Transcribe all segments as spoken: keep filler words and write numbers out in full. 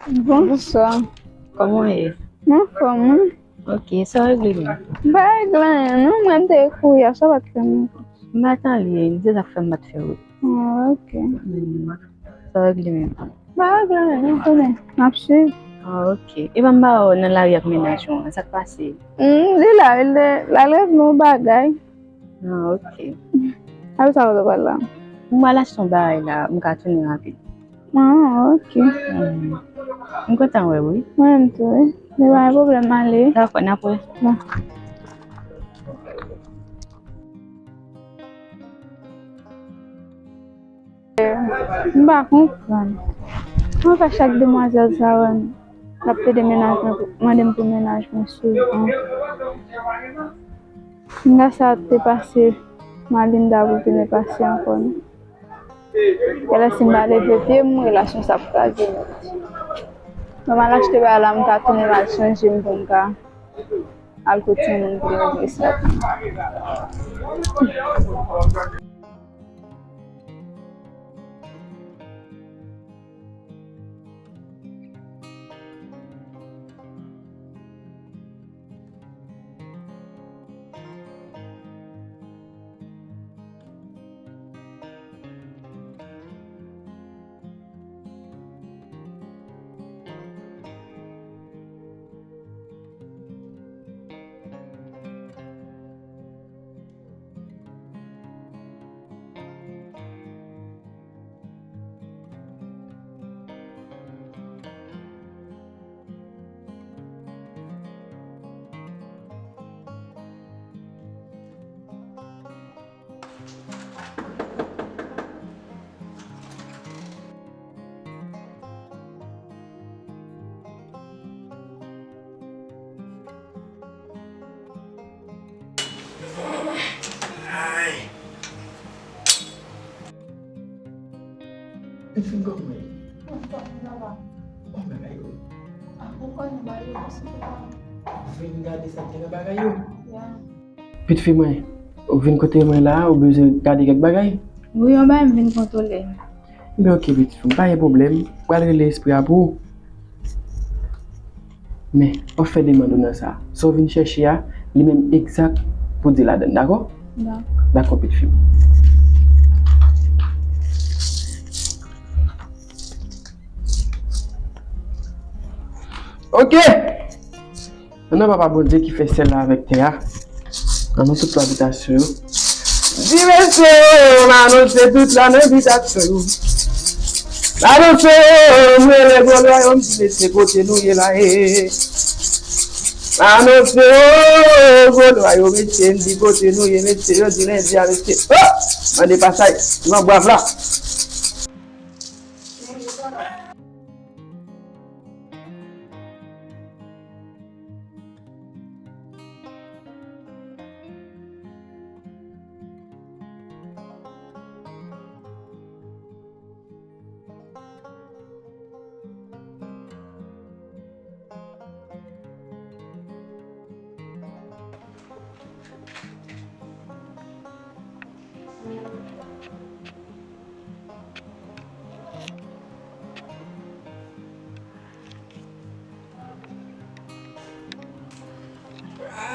Bonswa. Kòman w ye? M anfòm, wi. Ok, sa w regle menm? M pa regle anyen, non. Mwen, m te kouri a, sa pa t fè m anyen. M pa t ale, se sa k fè m pa t fè wout. Ah, ok. Hmm. Sa w regle menm? M pa regle anyen, non, konnen. M ap swiv. Ah, ok. Epa m pa wè w nan lari ak mennaj ou an, sa k pase? Hmm, li la, li te, l al regle yon bagay. Ah, ok. Apre sa, kote w pral la? M pral achte yon bagay la, m ka tounen rapid. Ah, ok. Hmm. M kontan wè w, wi. Mwen menm tou, wi. Men pa gen pwoblèm, m ale. Dakò, n ap wè. Bon. M pa konprann. Kòman fè chak demwazèl sa yo, l ap pede mennaj mwen, mande m pou mennaj mwen souvan? Nèg sa te pase Malinda pou vin pase ankò, non. Genlè si m pa leve pye m, relasyon sa ap kraze nèt. Mwen m al achte bagay la, m ka tounen m al chanje m pou m ka al kot timoun pou m regle sa. Ay. Ou fin kòman ye? Bon bagay yo. Vin gade sa k gen nan bagay yo. Pitit fi mwen, ou vin kote mwen la, ou bezwen gade kèk bagay? Wi, yon bagay m vin kontwole. Ebyen, ok, pitit fi m, pa gen pwoblèm. M pral rele espri a pou ou. Men, w ap fè demann ou nan sa. Sa w vin chèche a, li menm egzak pou di ladan l, dakò? Dakò. Dakò, pitit fi m. Ok! Nan non Papa Bondye ki fè syèl la avèk tè a, anonse tout lwa abitasyon yo. Di mesye yo, m anonse tout lwa nan abitasyon yo. M anonse yo, m rele gwo lwa yo, m di mesye kote nou ye la e. M anonse yo, gwo lwa yo, mesye, m di kote nou ye, mesye, yo di lendi a, mesye. Oh! Mande pasaj nan bwav la.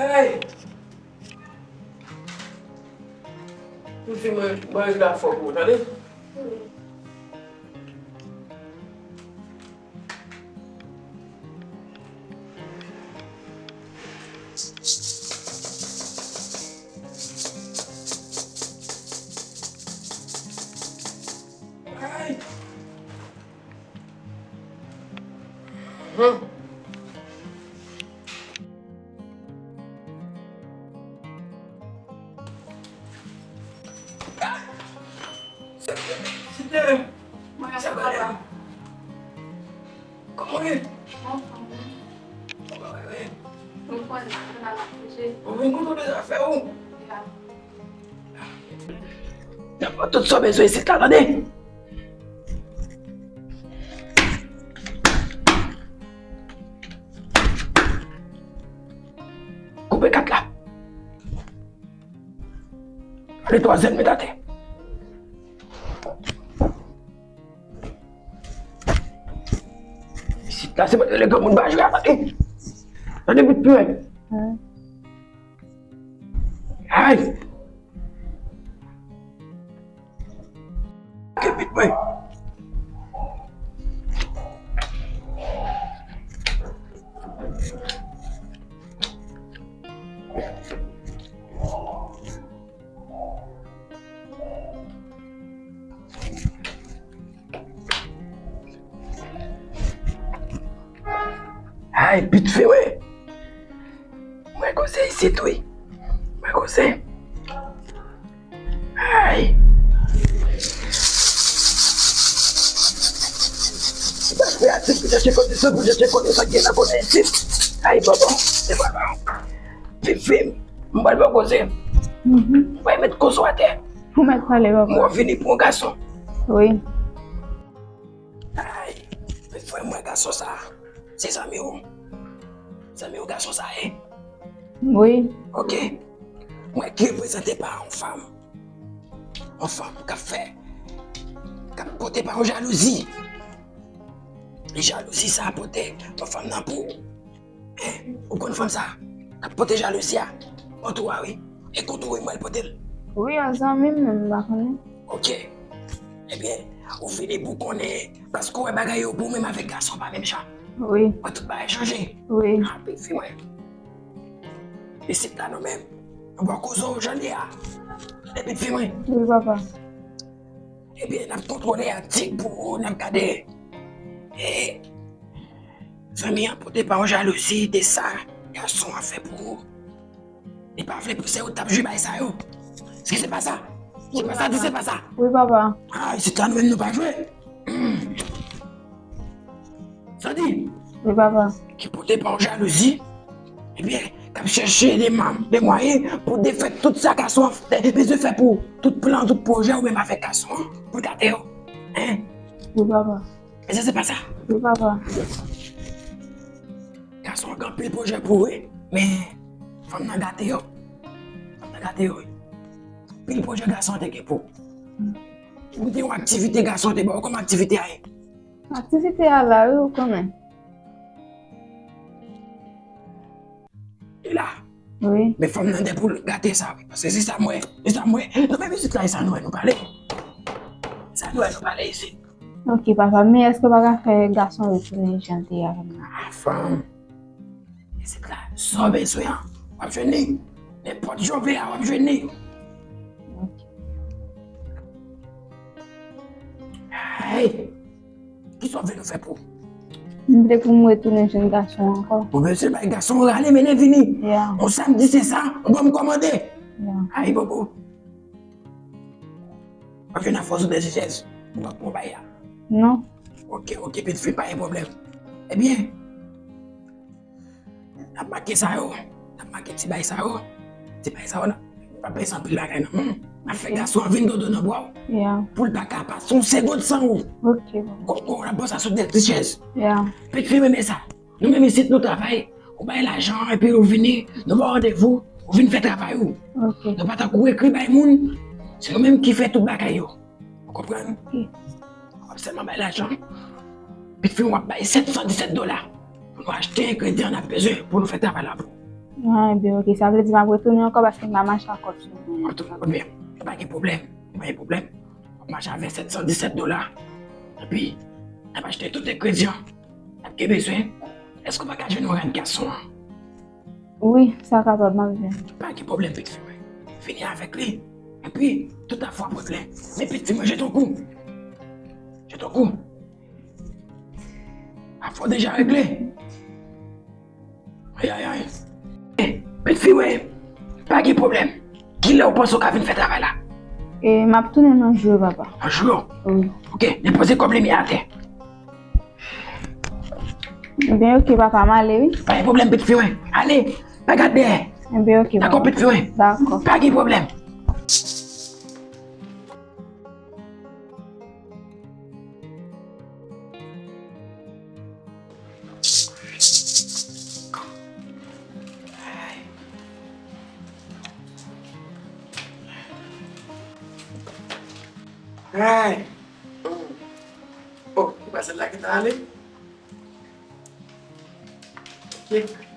Ay! Pitit fi mwen, mwen regle afè w pou ou, tande? Ay! Hum. Sitè! Mwen, sa va, papa. Kòman w ye? Mwen anfòm, wi. Kòman w ye? Mwen konnen, mwen al ap kouje. Ou vin kote w bezwen fè ou? Ya. Nenpòt tout sa w bezwen isit la, tande! Koupe kat la. Gade twazyèm met atè. Sit la, se mwen rele granmoun pa jwe a, tande. Tande, Pitfi, wi. Ay! Ke Pitfi. Ay, Pitfi, wi. Mwen koze isit, wi. Mwen koze. Ay. Mwen chèche kote sa, mwen chèche kote sa gen nan kote isit. Ay, bòbò, se pa bon. Pitfi, m pral ba w koze. Mwen met koze w atè. Ou mèt pale, papa. Mwen vini pou yon gason. Wi. Ay, frè mwen, gason sa, se zanmi w. Zanmi w gason sa ye? Wi. Ok. Mwen ki reprezante pa yon fanm. Yon fanm k ap fè, k ap pote pa yon jalouzi. Jalouzi sa pote yon fanm nan pou ou. Hein? Ou konn fanm sa? K ap pote jalouzi a. Kontou a, wi. E kontou, wi, mwen l pote l. Wi, yon zanmi m menm, m pa konnen. Ok. Ebyen, ou fini pou konnen, paske w wè bagay yo pou ou menm avèk gason pa menm jan. Wi. Mwen tout bagay chanje. Wi. Ah, Pitfi mwen. Isit la nou menm. Nou ba w koze w jan li a. Tande, Pitfi mwen. Wi, papa. Ebyen, n ap kontwole atik pou ou, n ap gade. E, zanmi an pote pa w jalouzi de sa gason an fè pou ou. Li pa vle pou se ou t ap jwe bay sa yo. Èske se pa sa? Se pa sa, di se pa sa. Wi, papa. Ah, isit la nou menm nou pa jwe. Sa di? Wi, papa. Ki pote pa w jalouzi. Ebyen, k ap chèche de ma-, de mwayen pou defèt tout sa gason an f-, bezwen fè pou ou. Tout plan, tout pwojè ou menm avèk gason an, pou l gate yo. Hein? Wi, papa. Èske se pa sa? Wi, papa. Gason an gen anpil pwojè pou ou, wi. Men, fanm nan gate yo. Fanm nan gate yo, wi. Anpil pwojè gason an te gen pou ou. Ou te yon aktivite gason an te ba ou kòm aktivite a ye? Aktivite a la, wi, ou konnen. Li la. Wi. Men fanm nan gen pou l gate sa, wi. Paske se sa m wè. Se sa m wè. Nou menm isit la, e sa nou wè nou pale. Sa nou wè nou pale isit. Ok, papa, men èske w pa ka fè gason yo tounen jan l te ye avè m nan? Ah, fanm. Isit la, sa w bezwen an, w ap jwenn li. Nenpòt jan w vle a, w ap jwenn li. Ok. Hey! Kisa w vle nou fè pou ou? M vle pou m retounen jwenn gason ankò. Ou bezwen bay gason rale mennen vini. Ya. On samdi se sa, ou ban m kòmande. Ya. Ay, bobo. W ap jwenn afòs ou de chèz. Ou ap pran bay la. Non. Ok, ok, pitit fi, pa gen pwoblèm. Ebyen, n ap make sa yo. N ap make ti bay sa yo. Ti bay sa yo, n ap, n ap pèse anpil bagay nan men w. N ap fè gason an vin dodo nan bra w. Ya. Pou l pa ka pase yon segonn san ou. Ok, bon. Kòkò, n ap pran sa sou de ti chèz. Ya. Pitit fi renmen sa. Nou menm isit, nou travay. Ou bay lajan, epi ou vini, nou ba w randevou, ou vin fè travay ou. Ok. Nou pa tankou ekri bay moun, se nou menm ki fè tout bagay yo. Ou konprann? Wi. W ap sèlman bay lajan. Pitit fi, w ap bay sèt san disèt dola pou nou achte engredyan n ap bezwen pou nou fè travay la pou ou. Ah, ebyen, ok. Sa vle di m ap retounen ankò paske m pa mache ak kòb sou mwen. W ap tounen ankò, men pa gen pwoblèm. Pa gen pwoblèm. W ap mache avèk sèt san disèt dola. Epi, n ap achte tout engredyan n ap gen bezwen. Èske w pa ka jwenn yon rad gason an? Wi, sa kapab, m ap jwenn. Pa gen pwoblèm, pitit fi mwen. Vini avèk li. Epi, tout afè w ap regle. Men pitit fi mwen, jete yon kou. Jete yon kou. Afè w deja regle. Ay, ay, ay. Eh, pitit fi mwen, pa gen pwoblèm. Kilè w panse w ka vin fè travay la? E, m ap tounen nan jou yo, papa. Nan jou yo? Wi. Ok, depoze kòb limyè atè. Ebyen, ok, papa, m ale, wi. Pa gen pwoblèm, pitit fi mwen. Ale, pa gad dèyè. Ebyen, ok, papa. Dakò, pitit fi mwen? Dakò. Pa gen pwoblèm. Ay! Oh, ki pa sèl la ki ta ale? Kèk